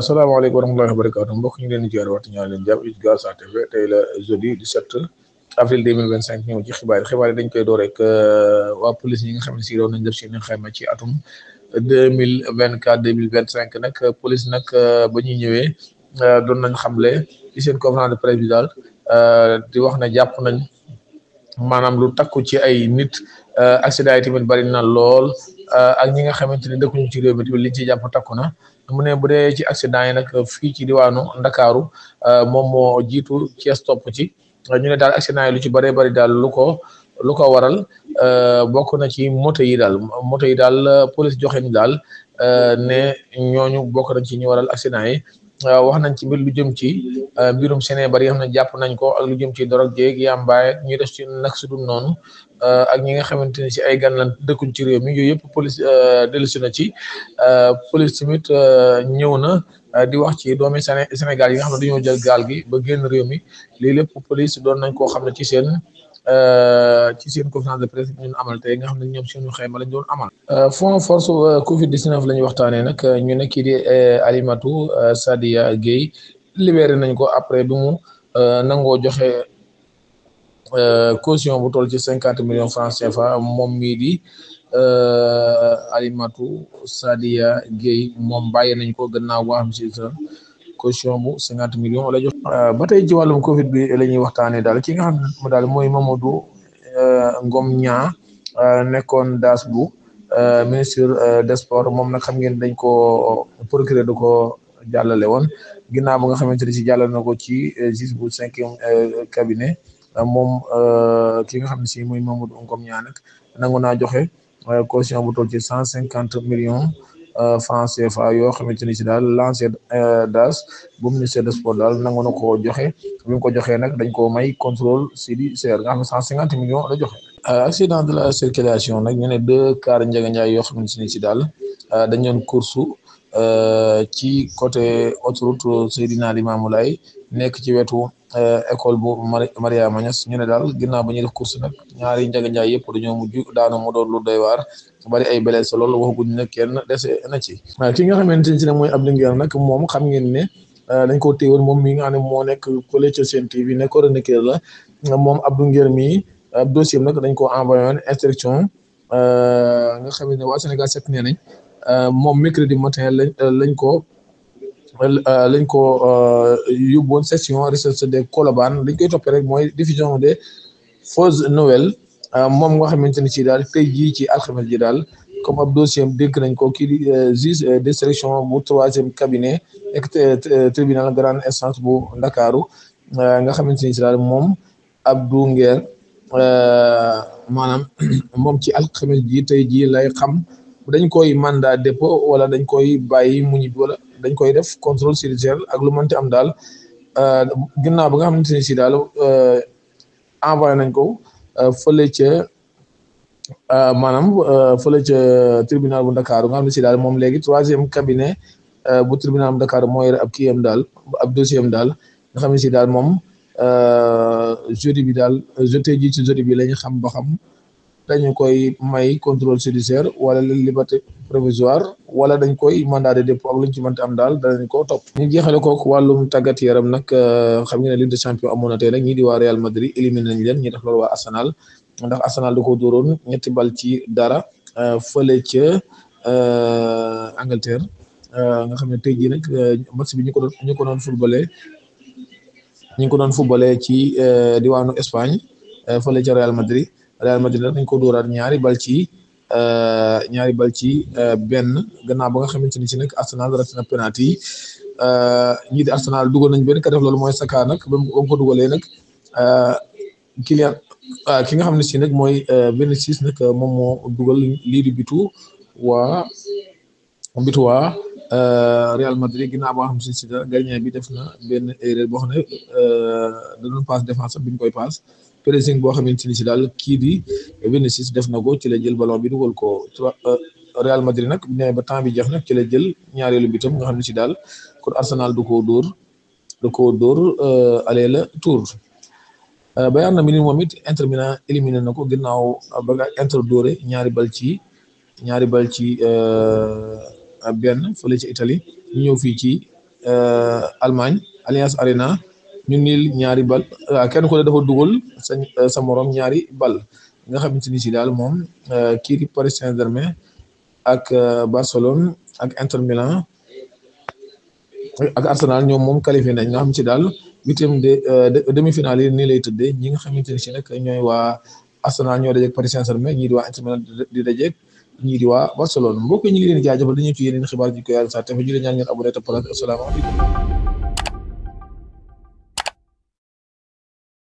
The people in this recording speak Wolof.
salaamaaleykum wa rahmatullahi wa barakaatu mbokk ñu ngi leen di ziar waxtu ñaan leen jàpp Galsen TV tey la jeudi 17 avril 2025 ñëw ci xibaar yi dañ koy door rek waa police yi nga xam ne si doon nañ def seen xayma ci atum 2024 2025 nag police nag ba ñuy ñëwee doon nañ xamle ci seen conférence de presse bi daal di wax ne jàpp nañ maanaam lu takku ci ay nit accident yi tamit bari na lool ak ñi nga xamante ne dëkkuñu ci réew mi tamit liñ ci jàpp takku na. mu ne bu dee ci accident yi nag fii ci diwaanu Ndakaaru moom moo jiitu Thiès topp ci ñu ne daal accident yi lu ci bëree bëri daal lu ko waral bokk na ci moto yi daal police joxe ni daal ne ñooñu bokk nañ ci ñu waral accident yi wax nañ ci mbir lu jëm ci mbirum Sénégal yi xam ne jàpp nañ ko ak lu jëm ci dorog jéeg yambaay ñu def ci nag su dul noonu ak ñi nga xamante ne si ay gan lan dëkkuñ ci réew mi yooyu yëpp police dellusi na ci police tamit ñëw na di wax ci doomi Sénégal yi nga xam ne dañoo jël gaal gi ba génn réew mi lii lépp police doon nañ koo xam ne ci seen conférence de presse ñun amal tey nga xam ne ñoom suñu xayma lañ doon amal. fond force Covid 19 la ñuy waxtaanee nag ñu ne kii di Alimatou Sadia Gueye libéré nañ ko après bi mu nangoo joxe. Caution bu toll ci 50 millions francs CFA moom mii di Alimatou Sadia Gueye moom bàyyi nañ ko gannaaw boo xam si caution bu 50 millions la jox. ba tey ci wàllum Covid bi la ñuy waxtaanee daal ki nga xam ne daal mooy Mamadou Ngom Niang nekkoon daas bu ministre des sports moom nag xam ngeen dañ ko procureur da ko jàllale woon ginnaaw ba nga xamante ne si jàllale na ko ci juge bu 5e cabinet. moom ki nga xam ne si muy Mamadou Ngom Niang nag nangu naa joxe caution bu toll ci 150 millions francs CFA yoo xamante ni si daal lancé DAS bu ministère des sports daal nangu na koo joxe bi mu ko joxee nag dañ koo may contrôle judiciaire nga xam ne 150 millions la joxe. accident de la circulation nag ñu ne 2 cars Ndiaga Ndiaye yoo xamante ni si daal dañ doon course ci côté autoroute Seydina Limamou Laye nekk ci wetu. école bu Mariama Niass ñu ne daal ginnaaw ba ñuy def course nag ñaari Ndiaga Ndiaye yëpp dañoo mujj daanu mu doon lu doy waar bari ay blessé loolu waxaguñ ne kenn dese na ci. ki nga xamante ne si ne mooy Abdou Nguer nag moom xam ngeen ne dañ koo téewoon moom mi nga xam ne moo nekk collé ca Sen TV ne chroniqueur la moom Abdou Nguer mii dossier nag dañ koo envoyé woon instruction nga xam ne waa Sénégal set nee nañ moom mercredi matin lañ ko yóbbuwoon session recherche de Colobane liñ koy toppee rek mooy diffusion des fausses nouvelles moom nga xamante ne ci daal tey jii ci alxames ji daal comme ab dossier dénk nañ ko kii di juge d'instruction bu 3e cabinet ak tribunal grande instance bu Ndakaaru nga xamante ne ci daal moom Abdou Nguer maanaam moom ci alxames ji tey jii lay xam dañ koy mandat dépôt wala dañ koy bàyyi mu ñibbi wala dañ koy def contrôle judiciaire ak lu mënti am daal ginnaaw ba nga xamante ne si daal envoyé nañ ko fële ca maanaam fële ca tribunal bu Dakar nga xam ne si daal moom léegi 3e cabinet bu tribunal bu Dakar mooy ab kiyam daal ab dossier am daal nga xam ne si daal moom jeudi bi daal tey jii ci jeudi bi la ñu xam ba xam dañu koy may contrôle judiciaire wala liberté provisoire wala dañ koy mandat de dépôt ak lu ñu ci mënti am daal danañ ko topp. ñu jeexale kook wàllum tàggat yaram nag xam ngeen ne Ligue des champions amoon na tey nag ñii di waa Real Madrid éliminé nañ leen ñi def loolu waa Arsenal ndax Arsenal da ko dóoroon 3 bal ci dara fële ca Angleterre nga xam ne tey jii nag match bi ñu ko doon footballé ci diwaanu Espagne fële ca Real Madrid nag dañ ko dóoraat ñaari bal ci benn gannaaw ba nga xamante ni si nag Arsenal raté na penalty yi ñii di Arsenal dugal nañ benn ka def loolu mooy Saka nag ba mu ko dugalee nag Kylian ki nga xam ne si nag mooy Vinicius nag moom moo dugal lii di bitu waa Real Madrid ginnaaw boo xam ne si gardien bi def na benn erreur boo xam ne da doon passe défense bi ñu koy passe pressing boo xamante ni si daal kii di Vinicius def na ko ci la jël ballon bi dugal ko Real Madrid nag bu ba temps bi jeex nag ci la jël ñaareelu bitam nga xam ne si daal kon Arsenal du ko dóor aller la tour Bayern na Munich moom it Inter Milan éliminé na ko ginnaaw ba nga Inter dóore ñaari bal ci benn fële ci Italie ñu ñëw fii ci Allemagne Allianz Arena ñu niil ñaari bal kenn ku ne dafa dugal sa morom ñaari bal nga xamante ni si daal moom kii di Paris Saint-Germain ak Barcelone ak Inter Milan ak Arsenal ñoom moom qualifié nañ nga xam ci daal huitième de demi-finale yi nii lay tëddee ñi nga xamante ne si nag ñooy waa Arsenal ñoo dajeeg Paris Saint-Germain ñii di waa Inter Milan di dajeeg ñii di waa Barcelone mbokk yi ñu ngi leen di jaajëfal dañu ci yeneen xibaar ji ko yàlla sax te fa ñu leen ñaan ngeen abonné te pare asalaamaaleykum